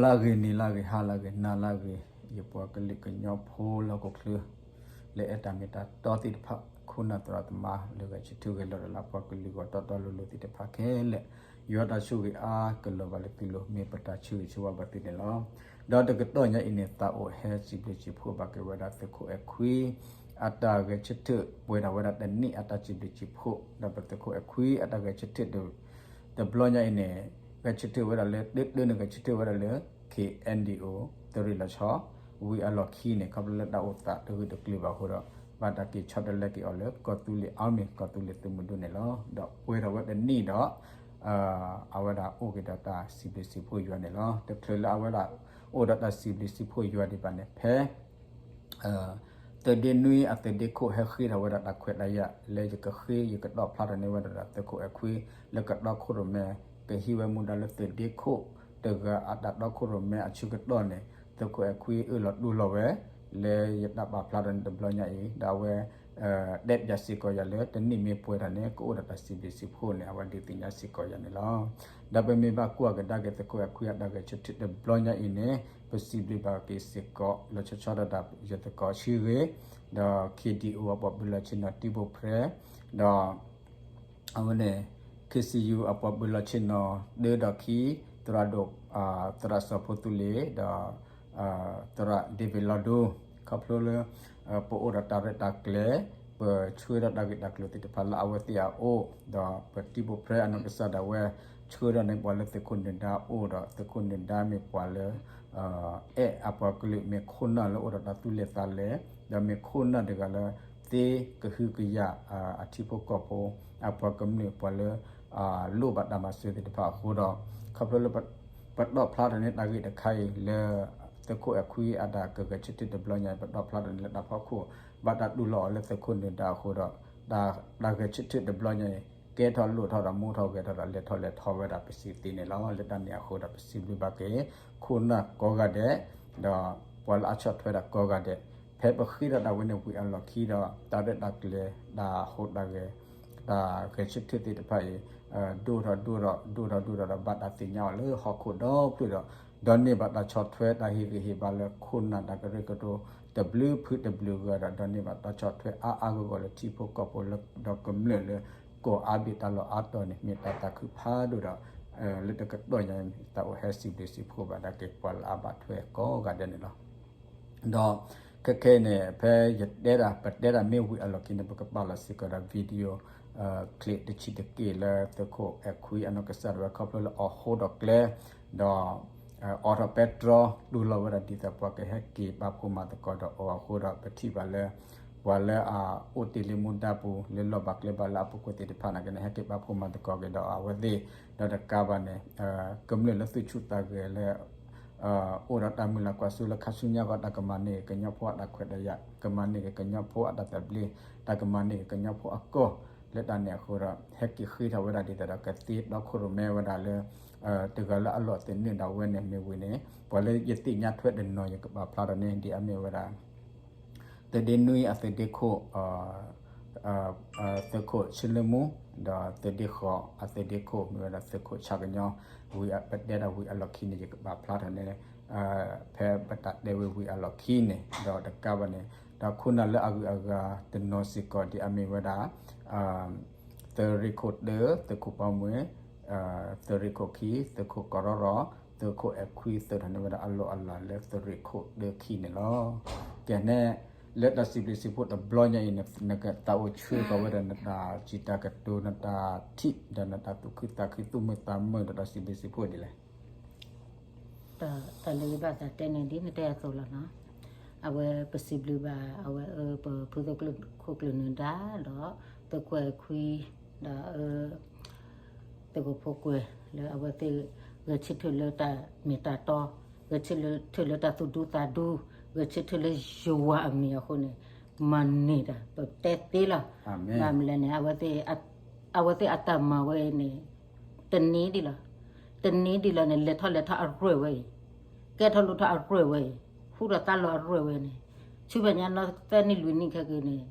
လၢဂ့ၤ နံၤလၢဂ့ၤ ဟါလၢဂ့ၤ နၤလၢဂ့ၤ ယပှၤကလုာ်ကညီဖိလၢဟီၣ်ခိၣ်ချၢ လၢအဲၣ်တၢ်မ့ၢ်တၢ်တီသ့ၣ်တဖၣ် ခိၣ်နၢ်သရၣ်သမါလၢဂဲၤဆၢထၢၣ်ဂဲၤလီၤတၢ်လၢပှၤကလုာ်ဂီၢ်တီတီလိၤလိၤသ့ၣ်တဖၣ်ခဲလၢာ် ယွၤတၢ်ဆိၣ်ဂ့ၤအါကလီၤဘၣ်လၢသုလိၤ မ့ၢ်ပတၢ်ဆၢဂ့ၤဆၢဝါဘၣ်သုန့ၣ်လီၤ. ဒီးတကတီၢ်ညါအံၤန့ၣ် သးအိၣ်ဟဲစံးဘျုးစံးဖှိၣ်ဘၣ်က့ၤဝဲဒၣ်သုးခိၣ်အဲၣ်ခွံ အတၢ်ဂဲၤဆၢထၢၣ်ပှဲၤဒၣ်ဝဲဒၣ်တနံၣ်အတၢ်စံးဘျုးစံးဖှိၣ် ဒီးပသုးခိၣ်အဲၣ်ခွံအတၢ်ဂဲၤဆၢထၢၣ်တ တဘျီညါအံၤန့ၣ် ဂဲၤဆၢထၢၣ်ဝဲဒၣ်လၢ တၢတၢန့ၣ် ဂဲၤဆၢထၢၣ်ဝဲဒၣ်လၢ KNDO သုးရ့ၣ်လီၤဆီ ဝံၤအလီၢ်ခံန့ၣ် ခီဖျိလၢတၢ်အိၣ်သးတဂၢၢ်တကျၢၤဘၣ်အဃိဒီး ဘၣ်တၢ်က့ၤဆီတလဲက့ၤအီၤလၢ ကီၢ်သူလ့ၤ Army ကီၢ်သူလ့ၤသုးမုၢ်ဒိၣ်န့ၣ်လီၤ. ဒီးပှဲၤထီၣ်ဝဲတနံၣ်ဒီး အဝဲဒၣ်အိၣ်က့ၤဒီးတၢ်စံးဘျုးစံးဖှိၣ်ယွၤန့ၣ်လီၤ. တချုးလၢအဝဲဒၣ်အိၣ်ဒီးတၢ်စံးဘျုးစံးဖှိၣ်ယွၤဒံးဘၣ်န့ၣ် ဖဲ သုးဒ့နွံအသုးဒ့ခိၣ်ဟဲဃ့ထီၣ်ဝဲဒၣ်တၢ်ခွဲးတၢ်ယာ် လၢယကဃ့ယကတီၢ်ဖျါထီၣ်န့ၢ်ဝဲဒၣ်ဒီးသုးခိၣ်အဲၣ်ခွံ လၢကတီခိၣ်ရိၣ်မဲ ကဟံးဝဲမူဒါလၢသုးဒ့ခိၣ်တဂၤအတၢ်တီခိၣ်ရိၣ်မဲအဆၢကတီၢ်န့ၣ် သုးခိၣ်အဲၣ်ခွံအၢၣ်လီၤတူၢ်လိာ်ဝဲ လၢယတၢ်ပာ်ဖျါထီၣ်န့ၢ်တဘျီညါအံၤ ဒီးအဝဲ တဲပၠးစ့ၢ်ကီးယၤလၢ တနံၣ်မ့ၢ်ပှဲၤထီၣ်န့ၣ် ကအိၣ်ဒီးတၢ်စံးဘျုးစံးဖှိၣ်န့ၣ် အဝဲဒုးသ့ၣ်ညါစ့ၢ်ကီးယၤန့ၣ်လီၤ. ဒီးပမ့ၢ်ဘၣ်ကွၢ်ကဒါက့ၤသုးခိၣ်အဲၣ်ခွံအတၢ်ဂဲၤဆၢထၢၣ်တဘျီညါအံၤန့ၣ် ပစံးဘျုးဘၣ်က့ၤစ့ၢ်ကီး လီၤဆီဆီဒၣ်တၢ်ယသကိးဆံဂ့ၤ ဒီး KDO အပှၤပၢၤလီၢ်ဆ့ၣ်နီၤ တံဘိၣ်ဖြဲ ဒီး အဝဲန့ၣ် KCU အပှၤပၢၤလီၢ်ဆ့ၣ်နီၤ တၢဒီးခံ သရၣ်ဒိၣ် သရၣ်စီၤဖိသူလ့ၤ ဒီး သရၣ်ဒ့ဘ့ၣ်လီၤဒိ ခီဖျိလၢ ပအိၣ်ဒီးတၢ်ရဲၣ်တၢ်ကျဲၤ ပဆှၢဒီးတၢ်ဂ့ၢ်တၢ်ကျိၤသ့ၣ်တဖၣ်လၢအဝဲသ့ၣ်အအိၣ် ဒီးပတံဘိၣ်ဖြဲအနီၢ်ကစၢ်ဒၣ်ဝဲ ဆှၢဒီးန့ၢ်ပှၤလၢသုးခိၣ်နၢၤဒါအအိၣ်ဒီး သုးခိၣ်နၢၤဒါမ့ၢ်ပှၤလၢ အဲၣ်အပှၤကလုာ် မ့ၢ်ခိၣ်နၢ်လၢအိၣ်ဒီးတၢ်သူၣ်လဲၤသးလဲၤ ဒီးမ့ၢ်ခိၣ်နၢ်တဂၤလၢ သ့ကဟုကယာ် အထံဖိကီၢ်ဖိ အပှၤကမျၢၢ်ပှၤလၢ လိၣ်ဘၣ်တၢ်မၤစၢၤသ့ၣ်တဖၣ်အဃိဒီး ခီဖျိလၢ ပတီၢ်ဖျါထီၣ်န့ၢ်တၢ်ဂ့ၢ်တခါအံၤလၢ သုးခိၣ်အဲၣ်ခွံအတၢ်ကဂဲၤဆၢထၢၣ်တဘျီညါအံၤ ပတီၢ်ဖျါထီၣ်န့ၢ်လၢတၢ်ဖီခိၣ် ဘၣ်တၢ်တူၢ်လိာ်အီၤလၢသုးခိၣ်နၢၤဒါအဃိဒီး တၢ်ဂဲၤဆၢထၢၣ်တဘျီညါအံၤ ကဲထီၣ်လိၣ်ထီၣ်ဒီးမူထီၣ်ဂဲၤထီၣ်ဒီးလဲၤထီၣ်လဲၤထီဝဲဒၣ်ပစံးသ့န့ၣ်လီၤ. လၢတၢ်န့ၣ်အဃိဒီးပစံးဘျုးဘၣ်က့ၤ ခိၣ်နၢ်ကိးဂၤဒဲး ဒီးပှၤလၢအဆီၣ်ထွဲဒၣ်ကိးဂၤဒဲး ဖဲပဃ့ထီၣ်ဒၣ်ဝဲန့ၣ်ဝံၤအလီၢ်ခံဒီး တၢ်ရဲၣ်တၢ်ကျဲၤ တၢ်ဟူးတၢ်ဂဲၤ တၢ်ဂဲၤဆၢထၢၣ်သ့ၣ်တဖၣ်အံၤ ဒိၣ်ထီၣ်ဒိၣ်ထီၣ် ဒိၣ်ထီၣ်ဒိၣ်ထီၣ်ဒီးဘၣ်တၢ်သ့ၣ်ညါအီၤလၢဟီၣ်ခိၣ်ဒီဖျၢၣ်ဒီး ဒိးန့ၢ်ဘၣ်တၢ်ဆီၣ်ထွဲတၢ်ဟ့ၣ်ဂံၢ်ဟ့ၣ်ဘါလၢခိၣ်နၢ်တၢ်ကရၢကရိတဘျုးဖုတဘျုးဂၤဒီး ဒိးန့ၢ်ဘၣ်တၢ်ဆီၣ်ထွဲအါအါဂီၢ်ဂီၢ်လၢထံဖိကီၢ်ဖိလၢ ဒီးကမျၢၢ်လၢ ကိးအါဘ့ၣ်တၢ်လီၢ်အါတီၤန့ၣ် မ့ၢ်တၢ်သးခုဖးဒိၣ်ဒီး လၢတကတီၢ်ညါန့ၣ် သးအိၣ်ဟဲစံးဘျုးစံးဖှိၣ်ဘၣ်ဒၣ်က့ၤပှၤလၢအဘၣ်ထွဲကိးဂၤဒဲးန့ၣ်လီၤ. ဒီးခဲခဲအံၤန့ၣ် ဖဲယတဲဒၣ် ပတဲဒၣ်မ့ၢ်ဝံၤအလီၢ်ခံန့ၣ် ပကပာ်လီၤစ့ၢ်ကီးဒီး video clip တဆံးတက့ၢ်လၢသုးခိၣ်အဲၣ်ခွံအနီၢ်ကစၢ်ဒၣ်ဝဲ ခီဖျိလၢအီၣ်ဃိဒီးကျဲ ဒီး အိးထီၣ်ပဲတြီ တူၢ်လိာ်ဝဲဒၣ်ဒ်သိးပှၤကဟဲက့ၤပာ်ဖှိၣ်မၤသကိးဒီးအီၤအဃိဒီး ပထံၣ်ဘၣ်လၢ ပှၤလၢအအိၣ်တ့ၢ်လံမူဒါပူၤ လၢလီၢ်ဘၣ်ကျဲဘၣ်လၢအပူၤကွံာ်သ့ၣ်တဖၣ်န့ၣ်က့န့ၣ် ဟဲက့ၤပာ်ဖှိၣ်မၤသကိးက့ၤဒီးအဝဲသ့ၣ် ဒီးတကးဘၣ်န့ၣ် ကမျၢၢ်လၢသူၣ်ဆူၣ်သးဂဲၤလၢ အိၣ်ဒီးတၢ်မုၢ်လၢ်ကွၢ်စိလၢခါဆူညါဂီၢ် တၢ်ကမၤန့ၢ်က့ၤကညီဖိအတၢ်ခွဲးတၢ်ယာ် ကမၤန့ၢ်က့ၤကညီဖိအတၢ်သဘျ့ တၢ်ကမၤန့ၢ်က့ၤကညီဖိအကီၢ် လၢတၢ်န့ၣ်အဃိဒီး ဟဲက့ၤဃ့ထီၣ်ဝဲဒၣ်ဒ်သိးဒီးကသ့တီခိၣ်ရိၣ်မဲဝဲဒၣ်လၢ တဂၤလၢအလီၢ်သန့ၢ်ဒၣ်ဝဲန့ၣ်မ့ၢ်ဝံၤန့ၣ် ပှၤလၢယသ့ၣ်ညါထွဲတနီၤယကပာ်ဖျါထီၣ်န့ၣ် ဒ်အမ့ၢ်ဝဲဒၣ် သုးဒ့နွံအသုးဒ့ခိၣ် သုးခိၣ်ဆ့လၢမူ ဒီးသုးဒ့ဃီၤအသုးဒ့ခိၣ် မ့ၢ်ဝဲဒၣ်သုးခိၣ်ဆၣ်ကညီ ဝံၤပတဲဒၣ်ဝံၤအလီၢ်ခံန့ၣ် ယကပာ်ဖျါထီၣ်န့ၣ် ဖဲပတၢ်တဲဝဲဝံၤအလီၢ်ခံန့ၣ် ဒီးတကးဘၣ်န့ၣ် ဒီးခိၣ်နၢ်လၢအဂုၤအဂၤတနီၤစ့ၢ်ကီး ဒ်အမ့ၢ်ဝဲဒၣ် သုးရ့ၣ်ခိၣ်တၢ သုးခိၣ်ပီမွဲ သုးရ့ၣ်ခိၣ်ခံ သုးခိၣ်ကီးရီရီ သုးခိၣ်အဲၣ်ခွံသုးထီၣ်န့ၢ်ဝဲဒၣ်အလီၢ်အလၤလၢသုးရ့ၣ်ခိၣ်တၢခံန့ၣ်လီၤ. ကဲန့ၣ် လၢတၢ်စံးဘျုးစံးဖှိၣ်တဘျီညါအံၤန့ၣ် နကသးအိၣ်ဆှၢကီးဝဲဒၣ်နတၢ်စံးတၢ်ကတိၤ နတၢ်ထံၣ် ဒီးနတၢ်သူၣ်ခုသးခုသူၣ်မုာ်သးမုာ်ဒီးတၢ်စံးဘျုးစံးဖှိၣ်ဒ်လဲၣ်. တၢ်လၢယဘၣ်သးတဲန့ၣ်ဒ်နတဲအသိးလီၤနီၤ. အဝဲပစံးဘျုးဘၣ် အဝဲ ပဖုသုးခိၣ်ကျၢၢ်နၢၤဒါ ဒီးသုးခိၣ်အဲၣ်ခွံ ဒီး သုးခိၣ်ဖိကွဲၤ လၢအဝဲသ့ၣ်ဂဲၤဆၢထၢၣ်လၢတၢ်မ့ၢ်တၢ်တီ, ဂဲၤဆၢထၢၣ်လၢတၢ်သူၣ်ဒူသးဒူ, ဂဲၤဆၢထၢၣ်လၢယွၤအမံၤအဃိန့ၣ် မၤန့ၢ်တၢ် ပတဲသ့လီၤ. ဘၣ်မနုၤလဲၣ်န့ၣ် အဝဲသ့ၣ်အတၢ်မၤဝဲအံၤန့ၣ် တနံၤဒ်လီၤ, တနံၤဒ်လီၤန့ၣ် လဲၤထီၣ်လဲၤထီၣ်အရွဲၣ်ဝဲအံၤ, ကဲထီၣ်လိၣ်ထီၣ်အရွဲၣ်ဝဲအံၤ, ဟူထီၣ်သါလီၤအရွဲၣ်ဝဲန့ၣ်, ဆူမဲာ်ညါနီၢ်သၢနံၣ်လွံၢ်နံၣ်ခဲက့ၤန့ၣ်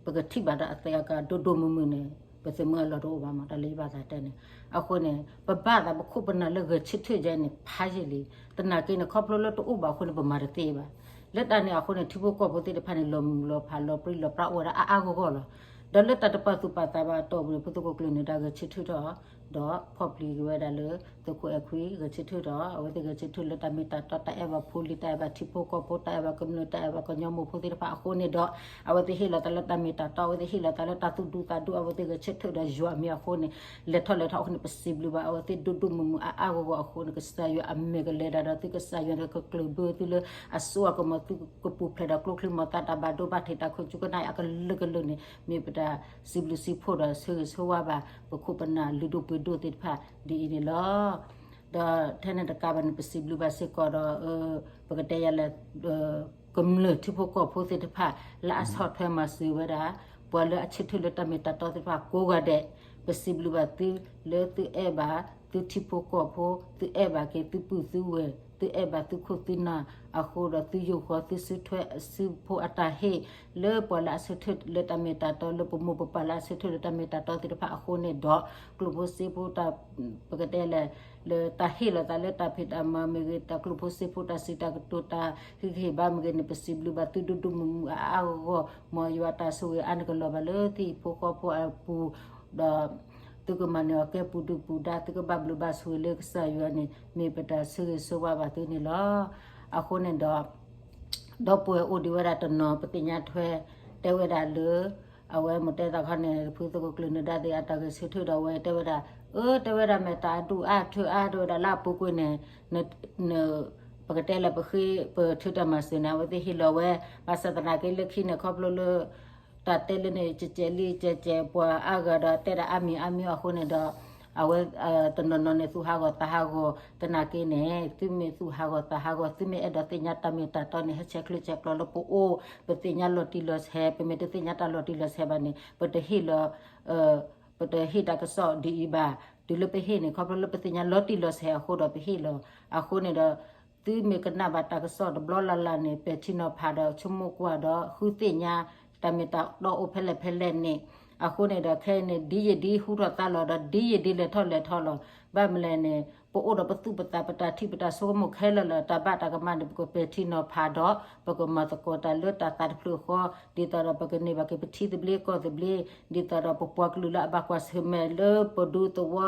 ပကထံၣ်ဘၣ်ဒီးအသဲအကါဒိၣ်ဒိၣ်မုၢ်မုၢ်န့ၣ် ပသးမုာ်အလီၢ်တအိၣ်ဘၣ်မး တၢ်လၢယဘၣ်သးတဲန့ၣ်. အဃိန့ၣ် ပဘၣ်သးပခိၣ်ပနၢ်လၢဂဲၤဆၢထၢၣ်ယဲန့ၣ် ဖးယံာ်လံ. သနာ်က့န့ၣ် ခီဖျိလၢတအိၣ်ဘၣ်အဃိန့ၣ် ပမၤတသ့ဘၣ်. လၢတၢ်န့ၣ်အဃိန့ၣ် ထံဖိကီၢ်ဖိသ့ၣ်တဖၣ်န့ၣ် လီၤမုၢ်လီၤဖး လီၤပြံလီၤပြါအိၣ်ဝဲဒၣ်အါအါဂီၢ်ဂီၢ်လီၤ. ဒီးလၢတၢ်တပာ်သူၣ်ပာ်သးဘၣ်အတီၢ်ပူၤန့ၣ် ဖုသုးခိၣ်ကျၢၢ်နၢၤဒါဂဲၤဆၢထၢၣ်ထီၣ် ဒီးဖီၣ်ပျံၤက့ၤဝဲဒၣ်လၢ သုးခိၣ်အဲၣ်ခွံ ဂဲၤဆၢထၢၣ်ဒီး အဝဲသ့ၣ်ဂဲၤဆၢထၢၣ်လၢတၢ်မ့ၢ်တၢ်တီ တၢ်အဲၣ်ဘၣ်ဖိလံၤ တၢ်အဲၣ်ဘၣ်ထံဖိကီၢ်ဖိ တၢ်အဲၣ်ဘၣ်ကမျၢၢ် တၢ်အဲၣ်ဘၣ်ကညီမိၢ်ဖိသ့ၣ်တဖၣ်အဃိန့ၣ်ဒီး အဝဲသ့ၣ်ဟ့ၣ်လီၤသးလၢတၢ်မ့ၢ်တၢ်တီ အဝဲသ့ၣ်ဟ့ၣ်လီၤသးလၢတၢ်သူၣ်ဒူသးဒူ အဝဲသ့ၣ်ဂဲၤဆၢထၢၣ်ဒီးယွၤအမံၤအဃိန့ၣ် လဲၤထီၣ်လဲၤထီၣ်အဃိန့ၣ် ပစံးဘျုးဘၣ်အဝဲသ့ၣ်ဒိၣ်ဒိၣ်မုၢ်မုၢ်အါအါဂီၢ်ဂီၢ်အဃိန့ၣ် ကစၢ်ယွၤအမဲာ်ကလဲၤဒၣ်ဒီးသု ကစၢ်ယွၤကကျၢၢ်ဘၢသုလၢအစိအကမီၤ သုကပူၤဖျဲးဒီးကျိချံမျိာ်သၣ် တၢ်ဘၣ်ဒိဘၣ်ထံး တၢ်ခိၣ်ကၠူကနၣ်အကလုာ်ကလုာ်န့ၣ် မ့ၢ်ပတၢ်စံးဘျုးစံးဖှိၣ်ဒီးဆၢဂ့ၤဆၢဝါဘၣ် ပခိၣ်ပနၢ်လုၢ်ဒိၣ်ပှ့ၤဒိၣ်သ့ၣ်တဖၣ်ဒ်အံၤန့ၣ်လီၤ. ဒီးထဲန့ၣ်တကးဘၣ်န့ၣ် ပစံးဘျုးဘၣ်စ့ၢ်ကီးဒီး ပကတဲယၤလဲၣ် ကမျၢၢ်ထံဖိကီၢ်ဖိသ့ၣ်တဖၣ် လၢအဆီၣ်ထွဲမၤစၢၤဝဲဒၣ် ပှၤလၢအဆၢထၢၣ်လၢတၢ်မ့ၢ်တၢ်တီသ့ၣ်တဖၣ်ကိးဂၤဒဲး, ပစံးဘျုးဘၣ်သုလၢသုအဲၣ်ဘၣ်သုထံဖိကီၢ်ဖိ, သုအဲၣ်ဘၣ်က့ၤသုပုၢ်သုဝဲၢ်, သုအဲၣ်ဘၣ်သုခိၣ်သုနၢ်အဃိဒီး သုယိၤဃီသုစုထွဲစုဖိအတၢ်ဟ့ၣ် လၢပှၤလၢအဆၢထၢၣ်လၢတၢ်မ့ၢ်တၢ်တီ လၢပမိၢ်ပပၢ်လၢအဆၢထၢၣ်လၢတၢ်မ့ၢ်တၢ်တီသ့ၣ်တဖၣ်အဃိန့ၣ်ဒီး ကျိၣ်ဖိစ့ဖိတၢ် ပကတဲလဲၣ် လၢတၢ်ဟ့ၣ်လီၤသးလၢတၢ်ဖံးတၢ်မၤမ့ၢ်ဂ့ၤ, တၢ်ကျိၣ်ဖိစ့ဖိတၢ်စံးတၢ်ကတိၤတၢ်ဟ့ၣ်ဂံၢ်ဟ့ၣ်ဘါမ့ၢ်ဂ့ၤန့ၣ် ပစံးဘျုးဘၣ်သုဒိၣ်ဒိၣ်မုၢ်မုၢ်အါအါဂီၢ်ဂီၢ်, မ်ယွၤတၢ်ဆိၣ်ဂ့ၤအါန့ၢ်ကလီၤဘၣ်လၢသုဟံၣ်ဖိဃီဖိအပူၤ, ဒီးသုကမၤန့ၢ်အီၤကဲပူၤဒုၣ်ပူၤဒါ, သုကဘၣ်ဘျုးဘၣ်ဆိၣ်ဂ့ၤလၢကစၢ်ယွၤန့ၣ် မ့ၢ်ပတၢ်ဆၢဂ့ၤဆၢဝါဘၣ်သုန့ၣ်လီၤ. အဃိန့ၣ်ဒီး ဒီပုၢ်ဝဲၢ်အိၣ်ဒံးဝဲဒၣ်တနီၤ ပသ့ၣ်ညါထွဲ တဲဝဲဒၣ်လၢ အဝဲမ့ၢ်တဲသးခီန့ၣ် ဖုသုးခိၣ်ကျၢၢ်နၢၤဒါသ့ၣ်အတၢ်ဂဲၤဆၢထၢၣ်ဒီး အဝဲတဲဝဲဒၣ်, အၢ တဲဝဲဒၣ် မ့ၢ်တၢ်အဒူၣ်အါထၢၣ်အါ တဲဝဲဒၣ်လၢအပူၤကွံာ်န့ၣ် ပကတဲလၢပဃ့ ပထုးတၢ်မၤစၢၤန့ၣ် အဝဲသ့ၣ်ဟ့ၣ်လီၤဝဲ, ဘၣ်ဆၣ်သနာ်က့လၢခံန့ၣ် ခီဖျိလၢ တၢ်တဲလၢန့ၣ် ကဲးကဲးလံ ကဲးကဲး ပှၤအါဂၤဒီးတဲဒၣ်အါမံၤအါမံၤအဃိန့ၣ်ဒီး အဝဲ တနီၤနီၤန့ၣ် သူၣ်ဟးဂီၤသးဟးဂီၤ သနာ်က့န့ၣ် သုမ့ၢ်သူၣ်ဟးဂီၤသးဟးဂီၤ သုမ့ၢ်အဲၣ်ဒိးသ့ၣ်ညါတၢ်မ့ၢ်တၢ်တီန့ၣ် ဟဲဆဲးချ့ဆဲးကျိးလၢပအိၣ်, ပသ့ၣ်ညါလီၤတံၢ်လီၤဆဲး, ပမ့ၢ်တသ့ၣ်ညါတၢ်လီၤတံၢ်လီၤဆဲးဘၣ်န့ၣ် ပတဟ့ၣ်လီၤ ပတဟ့ၣ်တၢ်ကစီၣ်ဒ်အံၤဘၣ်. တုၤလၢပဟ့ၣ်န့ၣ် ခီဖျိလၢပသ့ၣ်ညါလီၤတံၢ်လီၤဆဲးအဃိဒီးပဟ့ၣ်လီၤ. အဃိန့ၣ်ဒီး သုမ့ၢ်ကနၣ်ဘၣ်တၢ်ကစီၣ်တဘျီလၢ်လၢ်န့ၣ် ပဲာ်ထံနီၤဖးဒီးဆိကမိၣ်ကွၢ်ဒီး ဃုသ့ၣ်ညါ တၢ်မ့ၢ်တၢ်တီအိၣ်ဖဲလဲၣ်ဖဲလဲၣ်န့ၣ်. အဃိန့ၣ်ဒီး ခဲအံၤန့ၣ် ဒ်ယဒ်ဟူထီၣ်သါလီၤဒီး ဒ်ယဒ်လဲၤထီၣ်လဲၤထီလီၤ. ဘၣ်မနုၤလဲၣ်န့ၣ် ပအိၣ်ဒီးပသူၣ်ပသး ပတၢ်ထံၣ်ပတၢ်ဆိကမိၣ်ခဲလၢာ်လၢ တၢ်ဘၣ်တၢ်ကမၣ်န့ၣ် ပကပဲာ်ထံနီၤဖးဒီး ပကမၤသကိးတၢ်လၢတၢ်သးတဖျၢၣ်ဃီ, ဒ်သိးဒီးပကန့ၢ်ဘၣ်က့ၤပထံသဘျ့ကီၢ်သဘျ့, ဒ်သိးဒီးပပှၤကလုာ်လၢအဘၣ်ကွၢ်ဆၢၣ်မဲာ်လၢပဒူသဝီ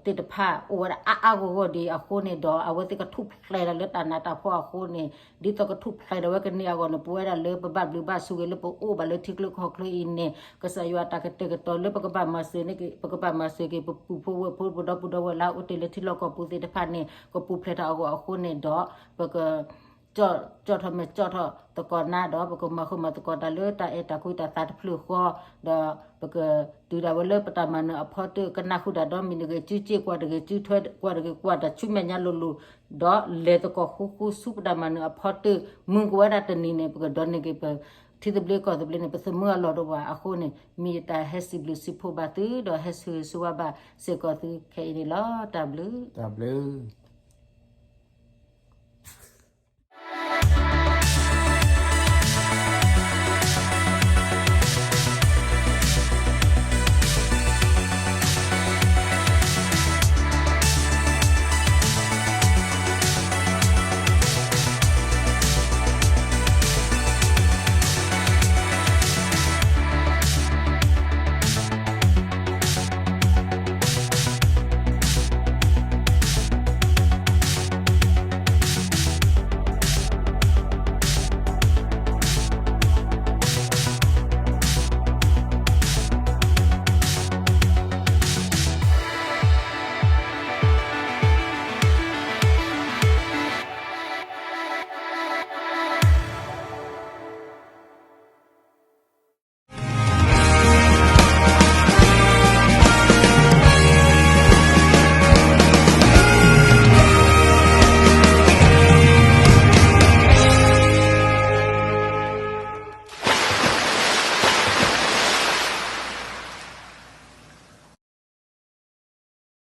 သ့ၣ်တဖၣ်အိၣ်ဝဲဒၣ်အါအါဂီၢ်ဂီၢ်ဒံးအဃိန့ၣ်ဒီး အဝဲသ့ၣ်ကထူၣ်ဖျဲးတၢ်လၢတၢ်နးတၢ်ဖှီၣ်အဃိန့ၣ် ဒ်သိးကထူၣ်ဖျဲးဒီးဝဲကန့ၢ်အဂီၢ်န့ၣ် ပဝဲဒၣ်လၢပဘၣ်ဘျုးဘၣ်ဆိၣ်ဂ့ၤလၢပအိၣ်ဘၣ်လၢထံချၢကီၢ်ချၢအံၤန့ၣ် ကစၢ်ယွၤတၢ်ကတဲာ်ကတီၤလၢပကဘၣ်မၤစၢၤန့ၣ် ပကဘၣ်မၤစၢၤက့ၤ ပပုၢ်ဖိဝဲၢ်ဖိ ပဒီပုၢ်ဒီဝဲၢ်လၢအအိၣ်တ့ၢ်လၢထံလီၢ်ကီၢ်ပူၤသ့ၣ်တဖၣ်န့ၣ် ကပူၤဖျဲးတၢ်အဂီၢ်အဃိန့ၣ်ဒီး ပက ကၠီၣ်ထီၣ်မဲာ်ကၠီၣ်ထီၣ်သကိးနါဒီး ပကမၤဃုာ်မၤသကိးတၢ်လၢတၢ်အဲၣ်တၢ်ကွံတၢ်သးတဖျၢၣ်ဃီ, ဒီးပကတုၤဒၣ်ဝဲလၢပတၢ်မၤနၢၤအဖီတၢၣ် ကနၣ်ဃုာ်တၢ်ဒီးမ့ၢ်တဂ့ၤ ကၠူကၠ့ၣ်ကွၢ်တဂ့ၤ ကၠူထွဲကွၢ်တဂ့ၤ ကွၢ်တၢ်ဆူမဲာ်ညါလိၤလိၤ, ဒီးလဲၤသကိးဃူဃူဆူပတၢ်မၤနၢၤအဖီတၢၣ် မုၢ်ကဝဲဒၣ်တနံၤန့ၣ် ပကဒိးန့ၢ်က့ၤပထံသဘျ့ကီၢ်သဘျ့န့ၣ် ပသးမုာ်အလီၢ်တအိၣ်ဘၣ်အဃိန့ၣ် မ့ၢ်ယတၢ်ဟဲစံးဘျုးစံးဖှိၣ်ဘၣ်သု ဒီးဟဲဆၢဂ့ၤဆၢဝါဘၣ်စ့ၢ်ကီးသုခဲအံၤန့ၣ်လီၤ. တၢ်ဘျုး တၢ်ဘျုး